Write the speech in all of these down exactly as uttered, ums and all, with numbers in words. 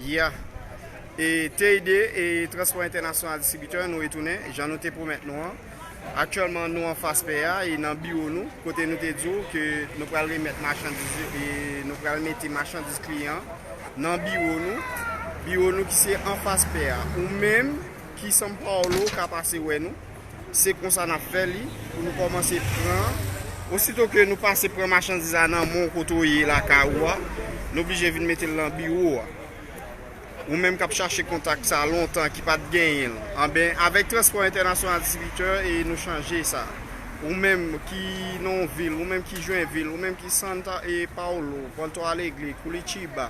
Yeah. E T I D e Transpò Entènasyonal Distribitè, nou retounen, jan nou te pwomèt nou an. Aktyèlman, nou anfas pè a e nan biwo nou, kote nou te di w ke nou pral remèt machandiz yo e nou pral mete machandiz kliyan nan biwo nou. Biwo nou ki se anfas pè a. Ou menm ki São Paulo ka pase wè nou. Se konsa n ap fè li pou nou kòmanse pran. Osito ke nou pase pran machandiz la nan men w kote w ye lakay ou a, nou oblije vin mete l nan biwo a. Ou menm k ap chache kontak sa lontan ki pa t genyen l, anben, avèk Transpò Entènasyonal Distribitè e nou chanje sa. Ou menm ki nan yon vil, ou menm ki Joinville, ou menm ki Santa e Paulo, Porto Alegre, Curitiba,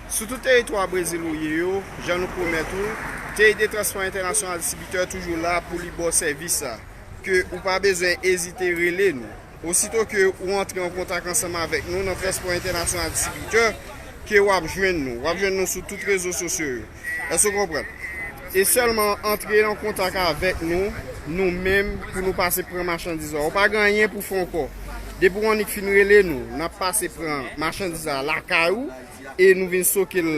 sou tout teritwa Brezil ou ye yo, jan nou pwomèt ou, T I D Transpò Entènasyonal Distribitè toujou la pou li ba w sèvis sa. Ke ou pa bezwen ezite rele nou. Osito ke ou antre an kontak ansanm avèk nou nan Transpò Entènasyonal Distribitè, ke w ap jwenn nou. W ap jwenn nou sou tout rezo sosyo yo. Èske w konprann? E sèlman antre an kontak avèk nou, nou menm, pou nou pase pran machandiz la. Ou pa gen anyen pou fè ankò. Depi w annik fin rele nou, n ap pase pran machandiz la lakay ou e nou vin stoke l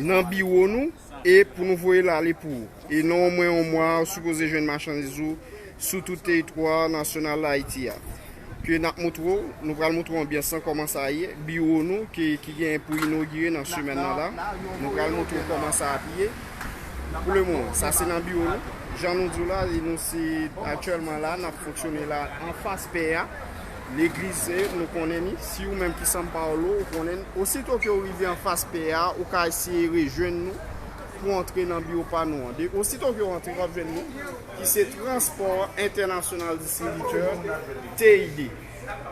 nan biwo nou e pou nou voye l ale pou ou. E nan omwen yon mwa, ou sipoze jwenn machandiz ou sou tout teritwa nasyonal Ayiti a. Ke n ap montre w, nou pral montre w anbyans lan, kòman sa ye, biwo nou ki, ki genyen pou inogire nan semèn nan la. Nou pral montre w kòman sa ap ye. Pou le moman, sa se nan biwo nou. Jan nou di w la, e nou se aktyèlman la, n ap fonksyone la anfas pè a. Legliz, se nou konnen ni. Si ou menm ki São Paulo, ou konnen ni. Osito ke w rive anfas pè a, ou ka eseye rejwenn nou pou antre nan biwo pa nou an. De, osito ke w antre, w ap jwenn nou, ki se Transpò Entènasyonal Distribitè, T I D.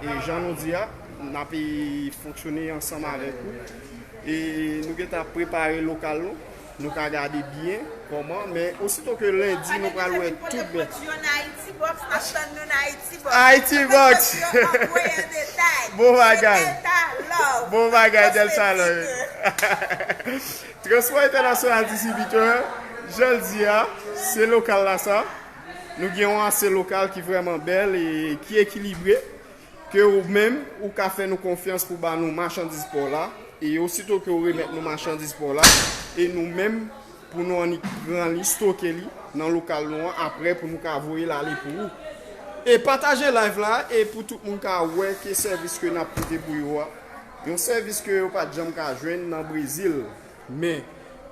E jan nou di a, n ap, e, fonksyone ansanm avèk ou. E nou gentan prepare lokal nou. Nou ka gade byen kòman, men osito ke lendi, nou pral wè tout bèt. Haiti Box, n ap tann nou nan Haiti Box. Haiti Box. Bon bagay. Bon bagay, Delta Love. Transpò Entènasyonal Distribitè, jan l di a, se lokal la sa. Nou gen yon ase lokal ki vrèman bèl e ki ekilibre. Ke ou menm, ou ka fè nou konfyans pou ba nou machandiz pa w la, e osito ke w remèt nou machandiz pa w la, e nou menm, pou nou annik pran li, stoke li nan lokal nou an, aprè pou nou ka voye l ale pou ou. E pataje live la, e pou tout moun ka wè ke sèvis ke n ap pote pou yo a, yon sèvis ke yo pa t janm ka jwenn nan Brezil. Men,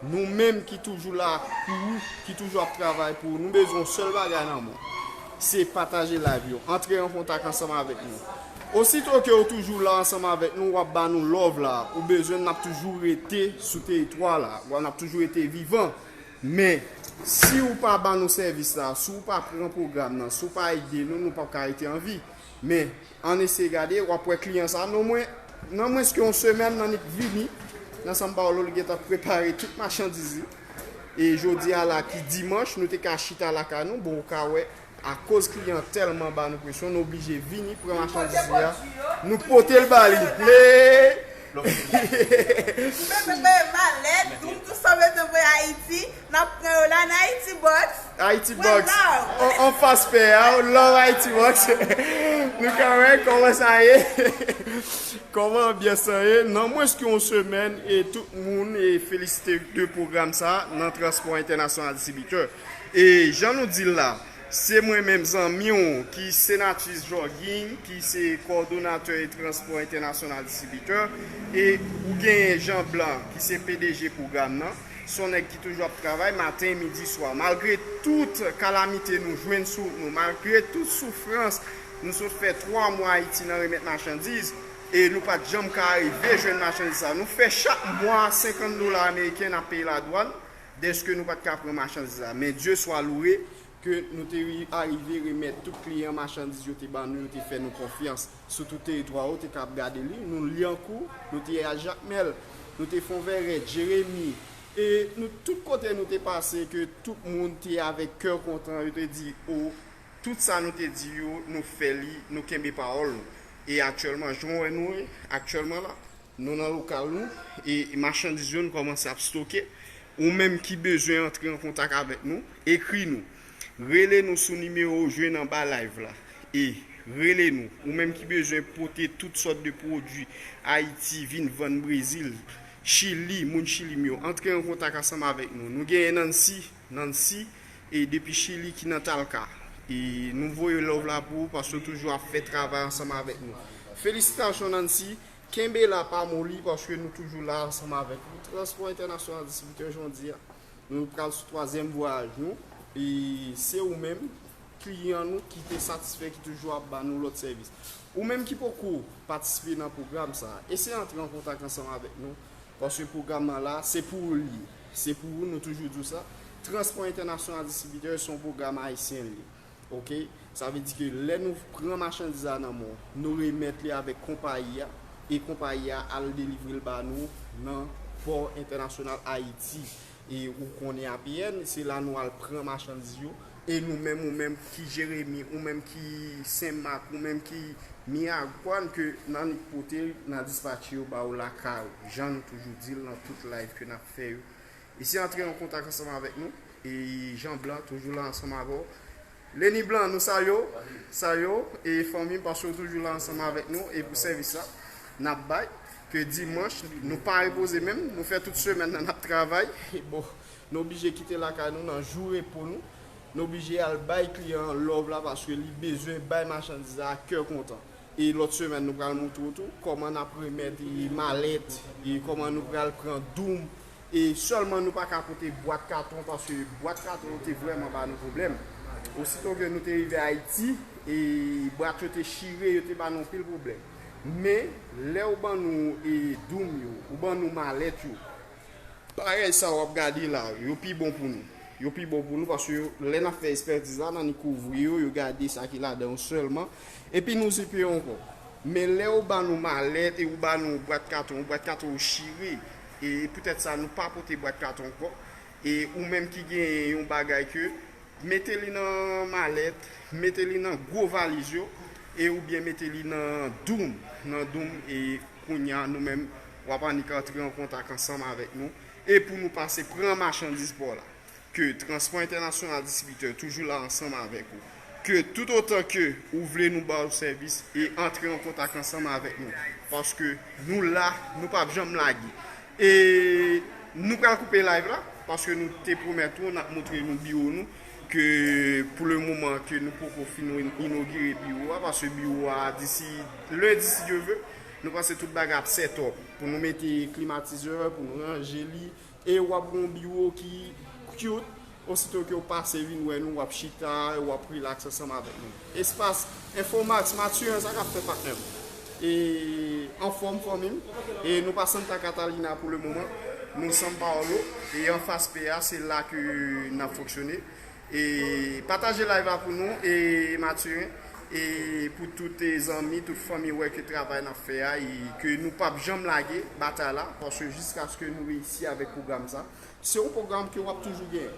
nou menm ki toujou la pou ou, ki toujou ap travay pou ou, nou bezwen yon sèl bagay nan men w. Se pataje live yo. Antre an kontak ansanm avèk nou. Osito ke w toujou la ansanm avèk nou, w ap ba nou love la. Ou bezwen n ap toujou rete sou teritwa la. W ap, n ap toujou rete vivan. Men, si w pa ba nou sèvis la, si w pa pran pwogram nan, si w pa ede nou, nou p ap ka rete an vi. Men, ann eseye gade, w ap wè kliyan sa, nan mwen, nan mwens ke yon semèn, n annik vini nan São Paulo, li gentan prepare tout machandiz li. E jodi a la ki dimanch, nou te ka chita lakay nou, bon, ou ka wè, akoz kliyan tèlman ba nou presyon, nou oblije vini pran machandiz li a, nou pote l ba li. Men, Ou menm, men, men, malèt, nou tout sa w mete voye Ayiti, n ap pran yo la nan Haiti Box. Haiti Box. An, anfas pè a, love Haiti Box. Nou ka wè kòman sa ye. Kòman anbyans lan ye. Nan mwens ke yon semèn, e tout moun e felisite de pwogram sa nan Transpò Entènasyonal Distribitè. E jan nou di l la, se mwen menm zanmi w ki Senatus Jogging, ki se kowòdonatè e Transpò Entènasyonal Distribitè, e ou genyen Jean Blanc, ki se P D G pwogram nan. Se yon nèg ki toujou ap travay maten, midi, swa. Malgre tout kalamite nou jwenn sou wout nou, malgre tout soufrans, nou sot fè twa mwa Ayiti nan remèt machandiz, e nou pa t janm ka rive jwenn machandiz sa. Nou fè chak mwa senkant dola ameriken n ap peye ladwàn, dèske nou pa t ka pran machandiz la. Men Dye swa louwe, ke nou te ri-, arive remèt tout kliyan machandiz yo te ban nou, yo te fè nou konfyans sou tout teritwa yo, te ka ap gade li. Nou Lyankou, nou te a Jakmèl, nou te Fonvèrèt, Jeremi, e nou tout kote nou te pase, ke tout moun te avèk kè kontan, yo te di, o, tout sa nou te di yo, nou fè li, nou kenbe pawòl nou. E aktyèlman, jan w wè nou ye, aktyèlman la, nou nan lokal nou, e machandiz yo nou kòmanse ap stoke. Ou menm ki bezwen antre an kontak avèk nou, ekri nou. Rele nou sou nimewo w jwenn anba live la. E rele nou. Ou menm ki bezwen pote tout sòt de pwodui Ayiti vin vann Brezil, Chili, moun Chili m yo, antre an kontak ansanm avèk nou. Nou genyen Nancy, Nancy, e depi Chili ki nan Talca. E nou voye love la pou ou paske w toujou ap fè travay ansanm avèk nou. Felisitasyon Nancy, kenbe la pa moli paske nou toujou la ansanm avèk ou. Transpò Entènasyonal Distribitè, jan w di a, nou pral sou twazyèm vwayaj nou. E se ou menm, kliyan nou ki te satisfè, ki toujou ap ba nou lòt sèvis. Ou menm ki poko patisipe nan pwogram sa a, eseye antre an kontak ansanm avèk nou, paske pwogram nan la, se pou ou li ye. Se pou ou, nou toujou di w sa. Transpò Entènasyonal Distribitè se yon pwogram ayisyen li ye. Oke? Sa vle di ke lè nou pran machandiz la nan men w, nou remèt li avèk konpayi a, e konpayi a al delivre l ba nou nan pò entènasyonal Ayiti. E ou konnen A P N, se la nou al pran machandiz yo. E nou menm, ou menm ki Jeremi, ou menm ki Senmak, ou menm ki Miragwàn, ke n annik pote l, n a dispatche yo ba ou lakay ou. Jan n toujou di l nan tout live ke n ap fè yo. Eseye antre an kontak ansanm avèk nou. E Jan Blan toujou la ansanm avè w. Leni Blan, nou salye w. Salye w. E fanmi m, paske w toujou la ansanm avèk nou. E pou sèvis la, n ap bay. Ke dimanch, nou pa repoze menm. Nou fè tout semèn nan, n ap travay. E bon, nou oblije kite lakay nou nan jou repo nou. Nou oblije al bay kliyan an love la paske li bezwen bay machandiz la a kè kontan. E lòt semèn, nou pral montre w tou kòman n ap remèt e malèt, e kòman nou pral pran doum. E sèlman nou pa ka pote bwat katon, paske bwat katon yo te vrèman ba nou pwoblèm. Osito ke nou te rive Ayiti, e bwat yo te chire, yo te ba nou anpil pwoblèm. Men, lè ou ban nou e doum yo, ou ban nou malèt yo, bagay sa w ap gade la, yo pi bon pou nou. Yo pi bon pou nou paske yo, lè n ap fè ekspètiz la, n annik ouvri yo, yo gade sa ki ladan yo sèlman. Epi nou zipe yo ankò. Men lè ou ba nou malèt e ou ba nou bwat katon, bwat katon ou chire, e poutèt sa nou pa pote bwat katon ankò. E ou menm ki genyen yon bagay ke, mete li nan malèt, mete li nan gwo valiz yo, e oubyen mete li nan doum, nan doum, e kounye a nou menm, w ap annik antre an kontak ansanm avèk nou, e pou nou pase pran machandiz pa w la. Ke Transpò Entènasyonal Distribitè toujou la ansanm avèk ou. Ke toutotan ke ou vle nou ba w sèvis e antre an kontak ansanm avèk nou. Paske nou la, nou p ap janm lage. E nou pral koupe live la, paske nou te pwomèt ou, n ap montre nou biwo nou, ke pou le moman ke nou poko fin inogire biwo a, paske biwo a disi lendi, si Dye ve, nou panse tout bagay ap set up. Pou nou mete klimatizè, pou nou ranje li, e w ap gen yon biwo ki cute, osito ke w pase vin wè nou, w ap chita, w ap relax ansanm avèk nou. Espas Infomax, Mathurin, sa k ap fèt patnè m? E anfòm fanmi m. E nou pa Santa Catalina pou le moman. Nou São Paulo. E anfas P A, se la ke n ap fonksyone. E pataje live la pou nou, e Mathurin, e pou tout e zanmi, tout fanmi wè ke travay n ap fè a, e ke nou p ap janm lage batay la, paske jiskaske nou reyisi avèk pwogram sa. Se yon pwogram ke w ap toujou genyen.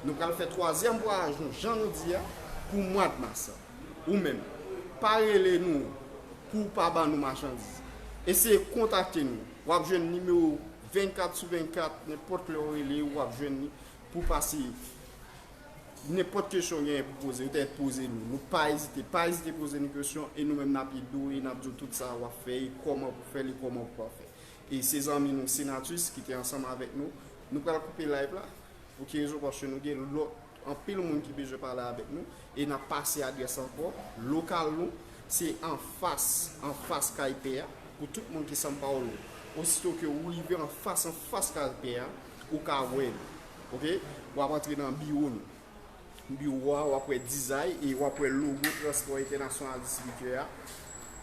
Nou pral fè twazyèm vwayaj nou, jan nou di a, pou mwa mas la. Ou menm, pa rele nou pou w pa ban nou machandiz. Eseye kontakte nou. W ap jwenn nimewo vennkat sou vennkat, nenpòt lè w rele, w ap jwenn li pou pase nenpòt kesyon w genyen pou poze, ou te poze nou. Nou pa ezite, pa ezite poze nou kesyon, e nou menm n ap ede w, e n ap di w tout sa w ap fè, e kòman pou fè l, e kòman pou pa fè. E se zanmi nou Senatus ki te ansanm avèk nou. Nou pral koupe live la. Pou ki rezon? Paske nou gen lòt, anpil moun ki bezwen pale avèk nou. E n ap pase adrès ankò. Lokal nou, se anfas, anfas kay pè a. Pou tout moun ki São Paulo. Osito ke ou rive anfas, anfas kay pè a, ou ka wè nou. Oke? W ap antre nan biwo nou. Biwo a, w ap wè dizay e w ap wè logo Transpò Entènasyonal Distribitè a.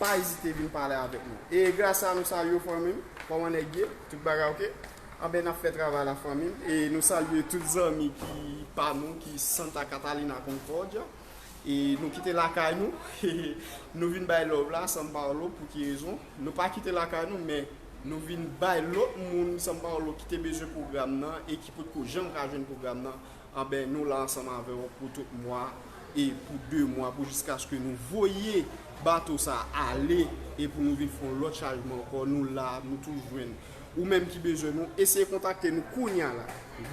Pa ezite vin pale avèk nou. E gras a nou salye w fanmi m. Kòman nèg ye? Tout bagay oke? Anben, n ap fè travay la fanmi m. E nou salye tout zanmi ki pa nou, ki Santa Catalina, Concordia. E nou kite lakay nou. Nou vin bay love la, São Paulo, pou ki rezon? Nou pa kite lakay nou, men nou vin bay lòt moun São Paulo ki te bezwen pwogram nan e ki potko janm ka jwenn pwogram nan. Anben, nou la ansanm avè w pou tout mwa e pou de mwa, pou jiskaske nou voye bato sa ale e pou nou vin fè yon lòt chajman ankò. Nou la, nou toujou jwenn. Ou menm ki bezwen nou, eseye kontakte nou kounye a la.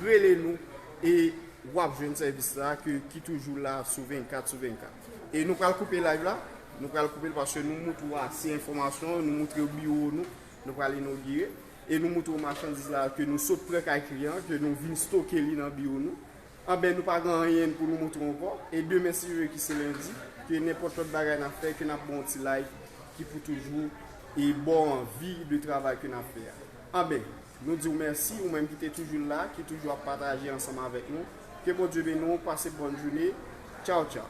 Rele nou e w ap jwenn sèvis la ke, ki toujou la sou vennkat sou vennkat. E nou pral koupe live la. Nou pral koupe l paske nou montre w ase enfòmasyon, nou montre w biwo nou. Nou pral inogire. e nou moutre w machandiz la ke nou sot pran kay kliyan, ke nou vin stoke li nan biwo nou, anben nou pa gen anyen pou nou moutre w ankò. E demen, si Dye vle, ki se lendi, ke nenpòt lòt bagay n ap fè, ke n ap ba w yon ti like ki pou toujou e ba w anvi de travay ke n ap fè a. Anben, nou di w mèsi, ou menm ki te toujou la, ki toujou ap pataje ansanm avèk nou. Ke Bondye beni w, pase bòn jounen. Tchaw, tchaw.